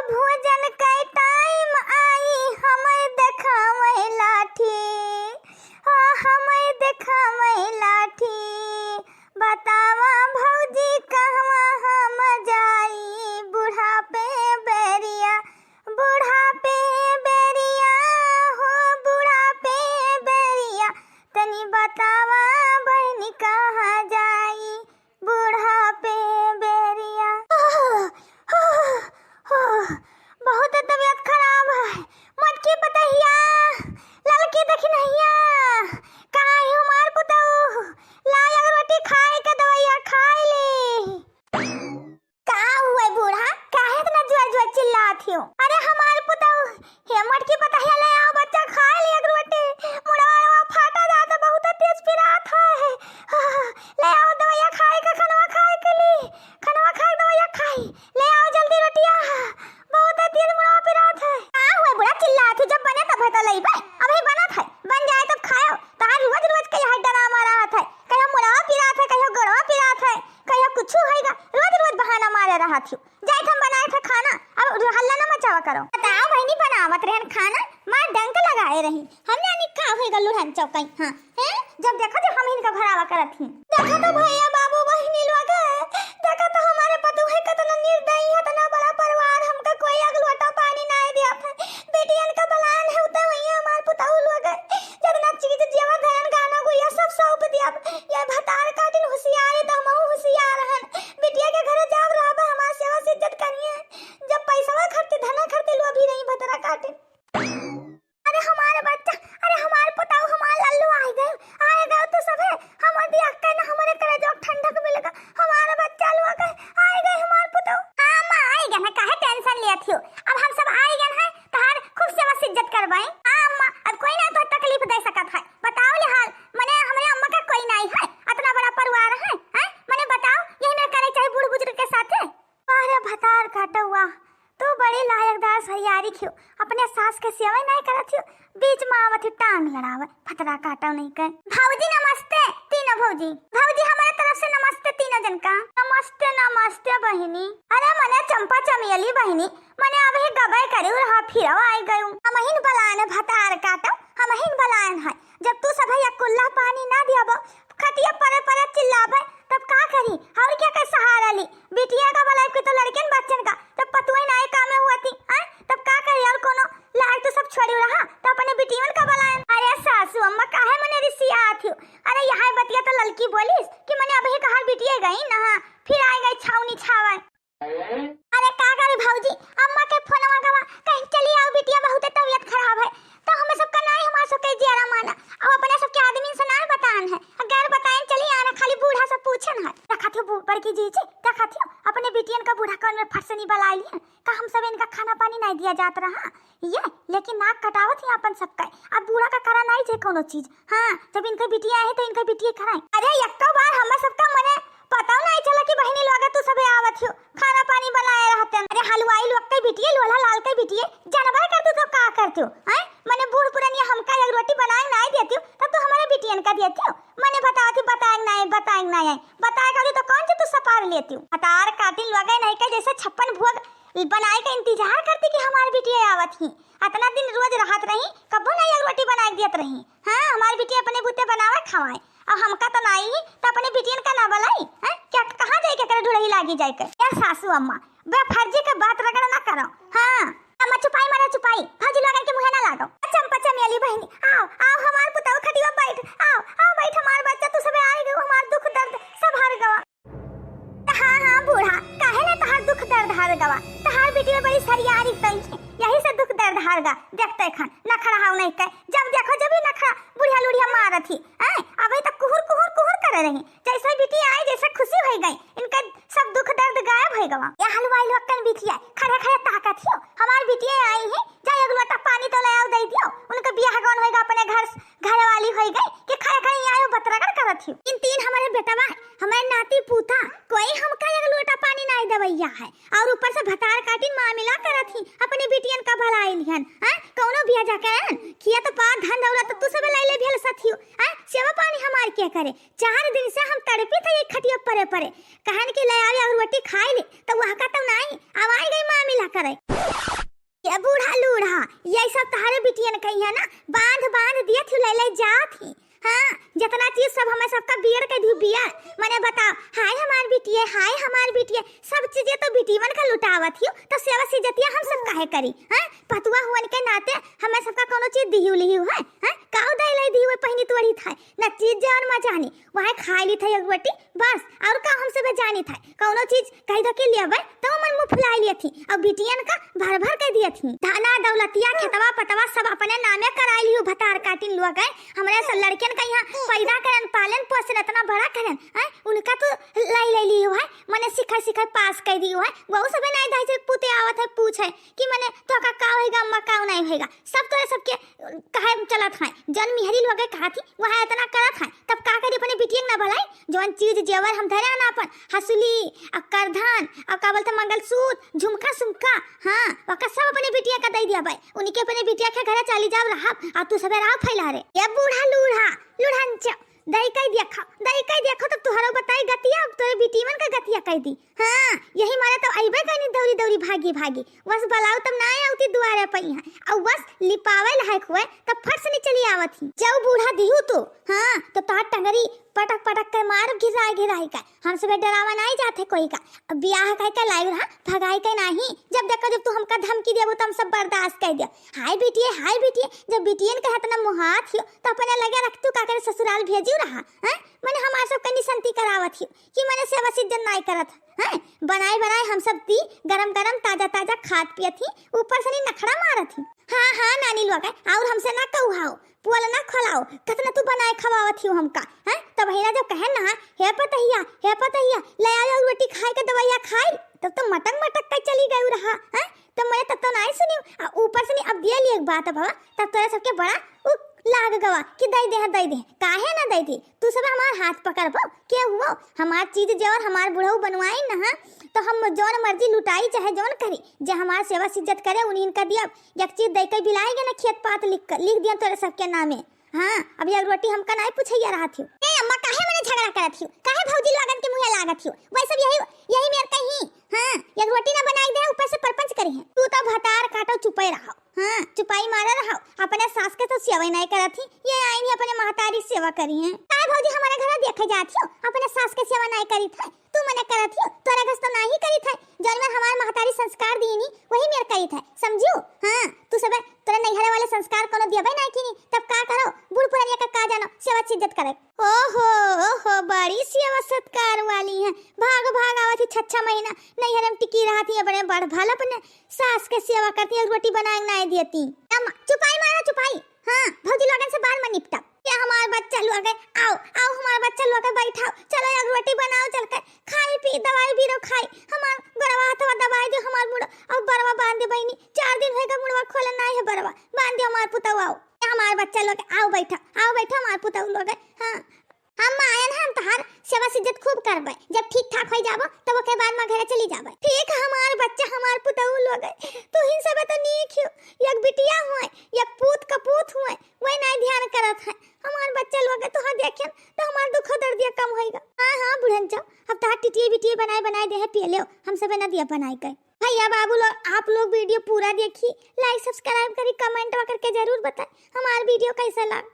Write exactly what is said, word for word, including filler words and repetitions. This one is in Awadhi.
भोजन के टाइम आई, हमैं देखावै लाठी, हो हमैं देखावै लाठी। बतावा भौजी कहवा हम जाई, बुढ़ापे बेरिया, बुढ़ापे बेरिया, हो बुढ़ापे बेरिया। तनी बतावा बहिनी कहाँ जाई, बुढ़ापे बेरिया। बहुत तबियत खराब है। मोटकी पतहिया, ललकी दखिनहिया, कहाँ है हमार पुतऊ? ला एक रोटी खाए के दवैया खाए ले। का हुए बूढ़ा, काहे इतना जोर जोर चिल्लात हियो? अरे हमार पुतऊ, हे मोटकी पतहिया, ले आओ बच्चा, खाए ले एक रोटी। मुड़वा उड़वा फाटा जात, बहुत तेज पिरात है। ले आओ दवैया खाए के, खनवा खाए के ली, खनवा खाए, दवैया खाई। ले आओ जल्दी रोटिया, बहुत तेज मुड़वा पिरात है। का हुए बूढ़ा, चिल्लात हियो, जब बने तब तो लइबे, अबही बनत है, बन जाए तब खायो। तहार रोज रोज के यह ड्रामा रहत है, कहियो मुड़वा पिरात है, कहियो गोड़वा पिरात है, कहियो कुछ होइगा, रोज रोज बहाना मारे रहत हियो। जाइत हम बनाइत है खाना, अब हल्ला न मचावा करो। बताओ बहिनी, बनावत रहन खाना, मार डंक लगाए रही, हम जानी का होइगा लुढ़न चौकई। हाँ, हैं? जब देखा जब हम इनका भरावा करत ही। देखा तो भैया बाबू बहिनी लोग, देखा तो हमारे पतोह है, कितना निर्दयी है, इतना बड़ा परिवार, हमका कोई एक लोटा पानी नाय दिया था। बेटियन का बलान है, उते वही हमार पुतहु लोग, जितना चीज जेवर धरन गहना गुड़िया सब सौंप दिया। ये भतार काटिन होशियार है तो हमहू होशियार हन। बिटिया के घरे जाब रहबे, हमार सेवा से इज्जत करिए। जब पैसवा खर्चे, धना खर्चे, लोभी रही भतरा काटे। अरे हमार बच्चा, अरे हमार पुतऊ, हमार लल्लू आइ गए, आइ गए तू सभे। हमर दिया के ना, हमरे करेजवा ठंडक मिल गए। हमार बच्चा लोग आइ गए, हमार पुतऊ। हाँ अम्मा, आइ गए ना, काहे tension लेत हियो? अब हम सब आइ गए हैं, तहार खूब सेवा से इज्जत करबाई। हाँ अम्मा, अब कोई ना तो तकलीफ दे सकत है। बताओ ले हाल, मने हमरे अम्मा का कोई नाई है, इतना बड़ा परिवार है, हैं? मने बताओ, यही में करे चाहे बूढ़ बुजुर्ग के साथे। अरे भतार काटउआ, तू बड़ी लायकदार सहियारी खियो, अपने सास के सेवा नाय करत हियो, बीच में आवत ही टांग लड़ावे, भतरा काटउ नहीं कहे। भौजी नमस्ते, तीनों भौजी। भौजी हमारे तरफ से नमस्ते तीनों जन का। नमस्ते, नमस्ते बहिनी। अरे मने चंपा चमेली बहिनी, मने अबही गबे करिउ रहा, फिरउ आइ गइउ। हमहिन बलान भतार काटउ, हमहिन बलान है। जब तू सभे एक कुल्ला पानी ना दियाबो, खटिया परे परे चिल्लाबे, तब का करी? और क्या कर सहारा ली? बिटिया का बलाइब के तो लड़कियन बच्चन का, जब पतुए नाई कामे हुआ थी, हैं? तब का करी? और कोनो लायक तो सब छोड़ी रहा, तो अपने बिटियन का बलाए। अरे सासू अम्मा, काहे मने रिसियात हियो? अरे यहाँ बतिया तो ललकी बोलिस कि मने अबही कहाँ बिटिया गई ना, फिर आइ गई छावनी छावे। अरे का करी भौजी, अम्मा के फोनवा गवा, कहीं चली आओ बिटिया, बहुते तबियत खराब है। तो हमें सबका नाई, हमार सबके जियारा माना, अब अपने सबके आदमी से नाई बतान है, अगर बताएं चली आना, खाली बूढ़ा सब पूछन है। देखा थियो बू-, बड़की जीजी, देखा थियो अपने बिटियन का बूढ़ा कौन में फट से नहीं बलाइ लिया, का हम सब इनका खाना पानी नाई दिया जात रहा, ये लेकिन नाक कटावत ही अपन सबका। अब बूढ़ा का करा नाई जे कोनो चीज। हाँ, जब इनके बिटिया है तो इनके बिटिया कराए। अरे एक्को बार हमें सबका मने पता नाई चला कि बहिनी लोग तू सबे आवत हियो, खाना पानी बनाए रहते हैं। अरे हलवाई लोग के बिटिया, लोला लाल के बिटिया, जानबे करते तो का करते हो, हैं? मने बूढ़ पुरनिया हमका एक रोटी बनाए नाई देती हो, तब तो हमारे बिटियन का देती हो। मने बतावत ही बताए नाई, बताए नाई, बताए का तो कौन से तू सपार लेती हो? भतार काटिन लोग नहीं के जैसे छप्पन भोग बनाए का इंतजार करती कि हमारे बिटिया आवत ही। अतना दिन रोज रहत रही, कब्बो नाई एक रोटी बनाए के दियत रही। हाँ, हमार बिटिया अपने बूते बनावे खावाए, अब हमका तो नाई, तो अपने बिटियन का ना बलाई, हैं? क्या, कहाँ जाए के करे ढुड़ही लागी जाए के? या सासू अम्मा, बेफर्जी के बात रगड़ ना करो। हाँ, अम्मा चुपाई मारा चुपाई, भौजी लोगन के मुँहे ना लागो। चंपा चमेली बहिनी, आओ, आओ हमार पुतऊ खटिया बैठ, आओ, आओ बैठ हमार बच्चा, तू सबे आइ गयो, हमार दुख दर्द सब हर गवा। हाँ, हाँ, बूढ़ा, काहे ना तहार दुख दर्द हार गवा? तहार बिटिया बड़ी सरियारी तई है, यही से दुख दर्द हार गा। देखते खन, नखरा हाउ नहीं के, जब देखो जब ही नखरा बुढ़िया लुढ़िया मारत ही। हैं? अबे तो कुहुर, कुहुर, कुहुर करे रही, जैसे बिटिया आई, जैसे खुशी होइ गई, इनका सब दुख दर्द गायब होइ गवा। या हलवाई लोग कन बिटिया खड़े खड़े ताकत हियो, हमार बिटिया आई है, जा एक लोटा पानी तो ले आओ, दे दियो, उनका बियाह गौन होइगा, अपने घर, घर वाली होइ गई कि खड़े खड़े यहाँ आयो बतरगड़ करत हियो। इन तीन हमारे बेटवा है, हमारे नाती पूता, कोई हमका एक लोटा पानी नाई देवैया है, और ऊपर से भतार काटिन मामिला करत ही, अपने बिटियन का भलाई लिहन, हैं? कौनो बिया जाके आयन, खिया तो पा धन दौलत तो तू सब ले ले भेल सथियो, हैं? सेवा पानी हमार के करे, चार दिन से हम तड़पी थे एक खटिया परे परे, कहन के ले आवे और रोटी खाई ले, तो वह का तो नाई, अब आई गई मामिला करे। ये बूढ़ा लूढ़ा, ये सब तहरे बिटियन कही है ना, बांध बांध दियत ही, ले ले जात ही। हाँ, जितना चीज सब हमें सबका बियर के दिहू, बियर। मने बताओ, हाय हमार बिटिये, हाय हमार बिटिये, सब चीजें तो बिटियन का लुटावत ही, तो सेवा सिज्जतिया हम सब काहे करी? हैं? पतुआ हुअन के नाते हमें सबका कोनो चीज दिहू लिहू है? हैं? काऊ दे ले दिहू है, पहिनी तोड़ी था, न चीज जवन मा जानी, वहाँ खाई ली था एक रोटी, बस, और का हम सब जानी था? कौनो चीज कह दो के लेबै, तो मन मुँह फुलाई लिया थी। और बिटियन का भर भर के दिया थी। धना, दौलतिया, खेतवा, पतवा सब अपने नामे कराई लिहू, भतार काटिन लोग हैं। हमरे सब लड़कियन का यहाँ पैदा करन, पालन पोषण इतना बड़ा करन, हैं? उनका तो लाई ले लिहू है, मने सिखर सिखर पास कर दिहू है। वहू सबे नाई दाई से पूते आवत है, पूछे कि मने तो का, का होएगा अम्मा, का नहीं होएगा। सब तोरे सबके कहे चलत है, जन मिहरी लोग कहा थी, वहाँ इतना करत है, तब का करी अपने बिटिया के ना भलाई? जौन चीज जेवर हम धरे ना अपन, हसुली, आ करधन, आ का बोलते मंगलसूत्र, झुमका सुमका, हाँ, वका सब अपने बिटिया का दे दिया भाई। उनके अपने बिटिया के घरे चली जाओ रहब, आ तू सबे रहो फैला रे। ये बूढ़ा लूढ़ा, लूढ़ंच, दई कई देखो, दई कई देखो, तब तुहरो बताई गतिया, अब तोरे बिटियन का गतिया कह दी। हाँ, यही मारे तो अइबे कइनी दौरी दौरी भागी भागी। बस बलाऊ तब ना आवती दुआरे पई है। और बस लिपावे लायक हुए तब फट से नहीं चली आवत ही। जब बूढ़ा दिहू तू, हाँ, तो तार टंगरी पटक पटक के मार घिराई घिराई का। हम सबे डरावा नहीं जाते कोई का। अब बियाह कह के लायू रहा, भगाई के नहीं। जब देखो जब तू हमका धमकी देबू तो हम सब बर्दाश्त कर दिया। हाय बिटिये, हाय बिटिये, जब बिटियन के इतना मुहात हियो तो अपने लगे रख तू का करे ससुराल भेजू रहा, हैं? मने हमार सब कनी संती करावत हियो। कि मने सेवा सिज्जन नाई करत, हैं? बनाए बनाए हम सब ती गरम गरम ताजा ताजा खात पियत ही, ऊपर से नहीं नखड़ा मारत ही। हाँ, हाँ, नानी लोग है, और हमसे ना कहू हाओ, पोल ना खोलाओ, कतना तू बनाए खवावत ही हमका, हैं? तब हिना जब कहे ना, "हे पतहिया, हे पतहिया, ले आओ रोटी खाए के दवाइया खाई," तब तो मटक मटक के चली गई रहा, हैं? तब मने तब तो नाई सुनी, आ ऊपर से नहीं अब दिया लिए एक बात है बाबा, तब तोरे सबके बड़ा उ लाग गवा कि दई दे, दई दे, काहे ना दई दे? तू सब हमार हाथ पकड़बो, के हुओ? हमार चीज जे और हमार बुढ़ऊ बनवाई ना, हाँ? तो हम जौन मर्जी लुटाई चाहे जौन करी, जे हमार सेवा सिज्जत करे उन्हीं का दिया। एक चीज दे के बिलाएंगे ना, खेत पात लिख कर, लिख दिया तोरे सबके नामे। हाँ, अब एक रोटी हमका नहीं पूछैया रहत हियो। ए अम्मा, काहे मने झगड़ा करत हियो? काहे भौजी लोगन के मुँहे लागत हियो? वैसे भी यही, यही मेर कहीं, हाँ, एक रोटी ना बनाई दे, ऊपर से परपंच करी है। तू तो भतार काटो, चुपे रहो। हाँ, चुपाई मारे रहो, अपने सास के तो सेवा ही नहीं करत ही, ये आइन ही अपने महतारी सेवा करी हैं। काहे भौजी हमारे घर देखे जात हो, अपने सास के सेवा नहीं करी थे, तू मने करत हो, तोरे घर तो नहीं करी थे, जौन में हमारे महतारी संस्कार दीनी, वही मेर करी थे, समझियो? हाँ, तू सब तोरे नैहरे वाले संस्कार कोनो देबे नहीं कीनी, तब का करो, बूढ़ पुरनिया का, का जानो, सेवा सिज्जत करे। ओहो, ओहो, बड़ी सेवा सत्कार वाली हैं, भाग भाग आवत ही छच्छा महीना, नैहरे में टिकी रहत ही, अपने बढ़ भल अपने सास के सेवा करती, एक रोटी बनाए के नाय देती। अम्मा, चुपाई मारा, चुपाई। हाँ, भौजी लोगन से बाद में निपटब। ये हमार बच्चा लोग है, आओ, आओ हमार बच्चा लोग है, बैठाओ। चलो एक रोटी बनाओ, चल के खाई पी, दवाई बीरो खाई। हमार गोड़वा हथवा दबाई दे, हमार मुड़ और बरवा बांध दे बहिनी। चार दिन होएगा मुड़वा खोले नाय है बरवा। बांध दे हमार पुतौ, आओ। ये हमार बच्चा लोग है, आओ बैठा, आओ बैठा हमार पुतौ लोग है। हाँ, हम आयन हम तहार सेवा सिज्जत खूब करबे। जब ठीक ठाक होई जाबो, तब ओके बाद में घरे चली जाबे। ठीक है, हमार बच्चा, हमार पुतहु लोग है। तू हिन सबे तो नीक हियो। एक बिटिया हुए, एक पूत कपूत हुए, वही नाई ध्यान करत है। हमार बच्चा लोग है, तोहार देखियन, तो हमार दुख दर्दिया कम होइगा। हाँ, हाँ, बुढ़न जाओ, अब तहार टिटिए बिटिए बनाए बनाए दे है, पिए लेओ, हम सबे ना दिया बनाए के। भैया बाबू लोग, आप लोग video पूरा देखी, like subscribe करी, comment करके जरूर बताएं हमार video कैसा लगा।